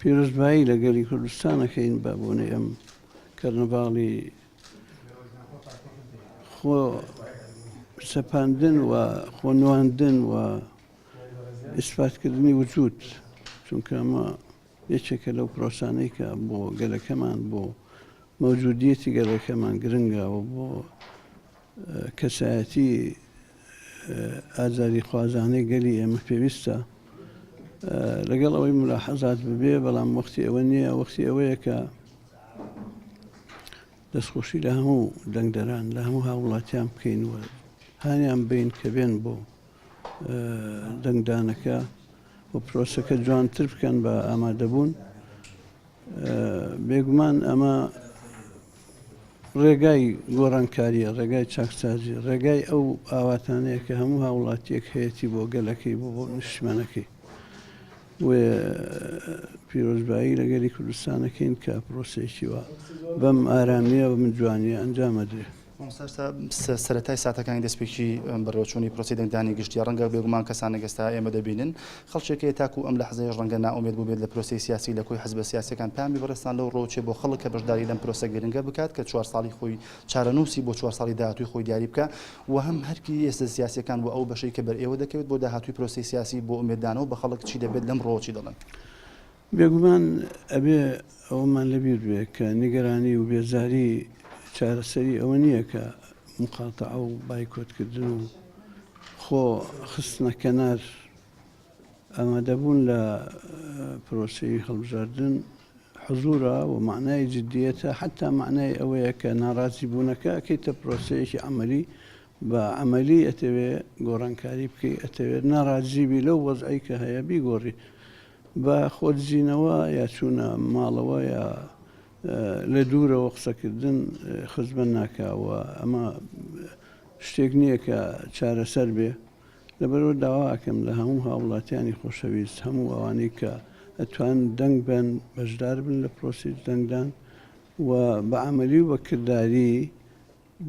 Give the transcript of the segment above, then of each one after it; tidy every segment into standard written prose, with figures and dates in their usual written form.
پیرۆزبایی لە گەلی کوردستان ئەکەین بە بۆنەی ئەم کەرنەڤاڵی خۆ سەپاندن و خۆ نواندن و ئیسپاتکردنی وجود چونکە ئەمە یەکێکە لەو پرۆسانەی کە بۆ گەلەکەمان بۆ مەوجودیەتی گەلەکەمان گرنگە و بۆ کەسایەتی ئازادیخوازانەی گەلی ئێمە پێویستە لەگەڵ ئەوەی ملاحەزات ببێ بەڵام وەختی ئەوە نییە وەختی ئەوەیە کە دەستخۆشی لە هەموو دەنگدەران لە هەموو هاوڵاتیان بکەین و هانیان بین کە بێن بۆ دەنگدانەکە و پرۆسەکە جوانتر بکەن بە ئامادەبوون بێگومان ئەمە ڕێگای گۆڕانکارییە، ڕێگای چاکسازی، ڕێگای ئەو ئاواتانەیە کە هەموو هاوڵاتییەک هەیەتی بۆ گەلەکەی، بۆ نیشتمانەکەی. بۆیە پیرۆزبایی لە گەلی کوردستان ئەکەین کە پرۆسەیەکی وا بەم ئارامییە، بەم جوانییە ئەنجام ئەدرێ. مامۆستا ئێستا سەرەتای ساتەکانی دەستپێکی بەڕێوەچوونی پرۆسەی دەنگدانی گشتیە، ڕەنگە بێگومان کەسانێک ئێستا ئێمە دەبینن خەڵکێک هەیە تاکوو ئەم لەحزەیەش ڕەنگە نائومێد بووبێت لە پرۆسەی سیاسی لە کۆی حزبە سیاسیەکان پەیامی بەڕێزتان لەو ڕووەوە چیە بۆ خەڵک کە بەشداری لەم پرۆسە گرنگە بکات کە چوار ساڵی خۆی چارەنووسی بۆ چوار ساڵی داهاتووی خۆی دیاری بکا و هەم هەرکی هێزە سیاسیەکان و ئەو بەشەی کە بەر ئێوە دەکەوێت بۆ داهاتووی پرۆسەی سیاسی بۆ ئومێددانەوە بە خەڵک چی دەبێت لەم ڕووەوە چی دەڵێن؟ بێگومان ئەبێ ئەوەمان لەبیر بێ کە نیگەرانی و بێزاری چارەسەری ئەوە نییە کە موقاتەعە و بایکۆتکردن و خۆ خستنە کەنار ئامادەبوون لە پرۆسەی هەڵبژاردن حزوورە و مەعنای جدیەتە، حەتا مەعنای ئەوەیە کە ناڕازیبوونەکە ئەکەیتە پرۆسەیەکی عەمەلی، بە عەمەلی ئەتەوێ گۆڕانکاری بکەی، ئەتەوێت ناڕازی بی لەو وەزعەی کە هەیە بیگۆڕی. بە خۆدزینەوە یا چوونە ماڵەوە یا لە دوورەوە قسەکردن خزمەت ناکا و ئەمە شتێک نییە کە چارەسەر بێ. لەبەرئەوە داوا ئەکەم لە هەموو هاوڵاتیانی خۆشەویست، هەموو ئەوانەی کە ئەتوان دەنگ بەن، بەشدار بن لە پرۆسەی دەنگدان و بە عەمەلی و بە کرداری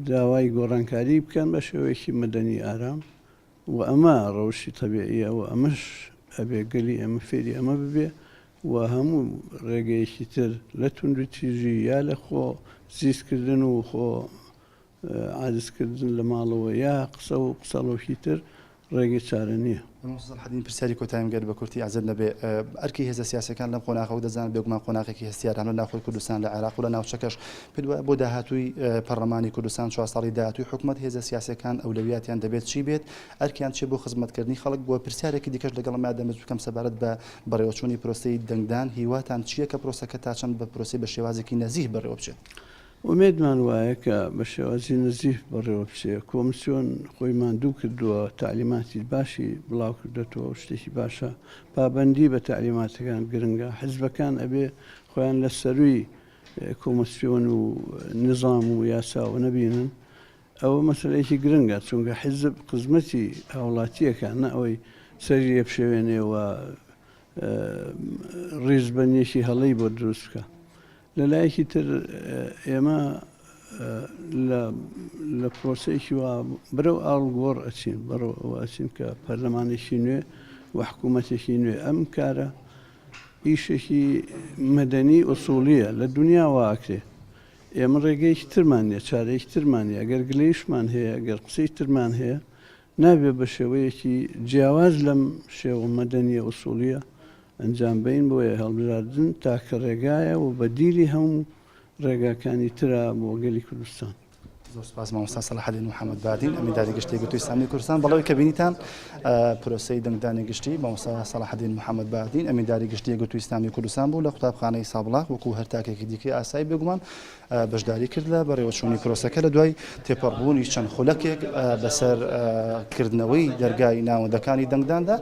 داوای گۆڕانکاری بکەن بە شێوەیەکی مەدەنی ئارام و ئەمە ڕەوشی تەبیعیە و ئەمەش ئەبێ گەلی ئێمە فێری ئەمە ببێ و هەموو ڕێگەیەکی تر لە توندوتیژی یا لە خۆ زیزکردن و خۆ عاجزکردن لە ماڵەوە یا قسە و قسەڵۆکی تر ڕێگەی چارە نییە. مامۆستا سەڵاحەدین پرسیاری کۆتاییم گەر بە کورتی ئەزیەت نەبێ، ئەرکی هێزە سیاسیەکان لەم قۆناغە وەک دەزانن بێگومان قۆناغێکی هەستیارە هەم لە ناوخۆی کوردستان لە عێراق و لە ناوچەکەش، پێت وایە بۆ داهاتووی پەڕلەمانی کوردستان چوار ساڵی داهاتووی حکومەت هێزە سیاسیەکان ئەولەویاتیان دەبێت چی بێت؟ ئەرکیان چیە بۆ خزمەتکردنی خەڵک؟ وە پرسیارێکی دیکەش لەگەڵ ئەمەیا دەمەوێت بکەم سەبارەت بە بەڕێوەچوونی پرۆسەی دەنگدان هیواتان چیە کە پرۆسەکە تا چەند بە پرۆسەی بە شێوازێکی نەزیه بەڕێوە بچێت؟ ئومێدمان وایە کە بە شێوازی نەزیف بەڕێوە بچێ. کۆمسیۆن خۆی ماندوو کردووە، تەعلیماتی باشی بڵاو کردۆتەوە، شتێکی باشە. پابەندی بە تەعلیماتەکان گرنگە. حزبەکان ئەبێ خۆیان لە سەرووی کۆمسیۆن و نیزام و یاساوە نەبینن. ئەوە مەسەلەیەکی گرنگە، چونکە حزب خزمەتی هاوڵاتییەکە، نە ئەوەی سەری لێ بشێوێنێ و ڕیزبەندییەکی هەڵەی بۆ دروست بکا. لە لایەکی تر ئێمە لە پرۆسەیەکی وا بەرەو ئاڵوگۆڕ ئەچین، بەرەو ئەوە ئەچین کە پەرلەمانێکی نوێ و حکوومەتێکی نوێ. ئەم کارە ئیشێکی مەدەنی ئوسوڵییە، لە دونیا وا ئەکرێ. ئێمە ڕێگەیەکی ترمان نییە، چارەیەکی ترمان نییە. ئەگەر گلەییشمان هەیە، ئەگەر قسەی ترمان هەیە، نابێ بە شێوەیەکی جیاواز لەم شێوە مەدەنییە ئوسوڵییە ئەنجام بەین، بۆیە هەڵبژاردن تاکە ڕێگایە و بەدیلی هەموو ڕێگاکانی ترە بۆ گەلی کوردستان. زۆر سوپاس مامۆستا سەلاحەدین محەمەد بادین ئەمینداری گشتی یەکگرتووی ئیسلامی کوردستان. بەڵێ کە بینیتان پرۆسەی دەنگدانی گشتی مامۆستا سەلاحەدین محەمەد بادین ئەمینداری گشتی یەکگرتووی ئیسلامی کوردستان بوو لە قوتابخانەی سابڵاغ وەکو هەر تاکێکی دیکەی ئاسایی بێگومان بەشداری کرد لە بەڕێوەچوونی پرۆسەکە لە دوای تێپەڕبوونی چەند خولەکێک بەسەر کردنەوەی دەرگای ناوەندەکانی دەنگداندا.